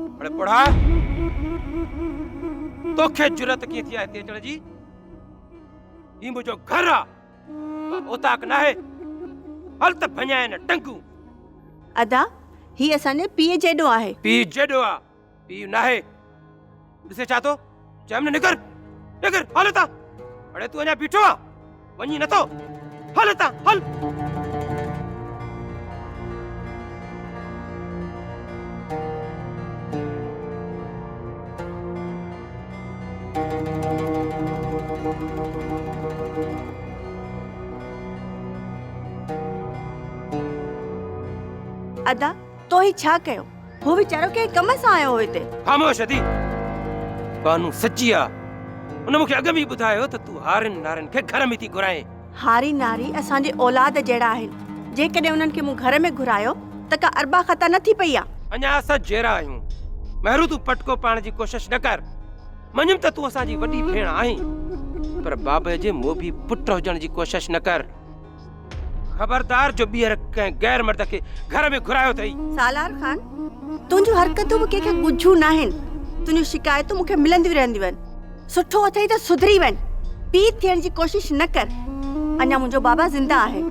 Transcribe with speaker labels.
Speaker 1: اڙي پوڙها! توکي جرئت ڪيئن ٿي آهي هتي اچڻ جي؟ هي منهنجو گهر آ، ڪا اوطاق ناهي. هل ته ڀڃانء نه ٽنگون.
Speaker 2: ادا، هي اسان جي پيء جيڏو آهي.
Speaker 1: پيء جيڏو آ، پيء ناهي. ڏسين ڇا ٿو؟ چيم نه نڪر، نڪر، هل هتان. اڙي تون اڃا بيٺو آن؟ وڃين نٿو؟ هل هتان، هل.
Speaker 2: ادا، تو هي ڇا ڪيو؟ هو ويچارو ڪنهن ڪم سان آيو هو هتي.
Speaker 1: خاموش ادي! بانو سچي آ. ان مون کي اڳ ۾ ئي ٻڌايو ته تون هارين نارين کي گهر ۾ ٿي گهرائين.
Speaker 2: هاري ناري اسان جي اولاد جهڙا آهن. جيڪڏهن انهن کي مون گهر ۾ گهرايو ته ڪا اربع خطا نه ٿي پئي آ.
Speaker 1: اڃا اسان جيئرا آهيون. مهرو تون پٽڪو پائڻ جي ڪوشش نه ڪر. مڃيم ته تون اسان جي وڏي ڀيڻ آهين پر بابي جي موڀي پٽ هجڻ جي ڪوشش نه ڪر. خبردار جو ٻيهر ڪنهن غير مرد کي گهر ۾ گهرايو اٿئي.
Speaker 2: سالار خان، تنهنجون حرڪتون به ڪنهن کي ڳجهيون ناهن. تنهنجون شڪايتون مون کي ملنديون رهنديون آهن. سٺو اٿئي ته سڌري وڃ. پيء ٿيڻ جي ڪوشش نه ڪر. اڃا منهنجو بابا زنده آهي.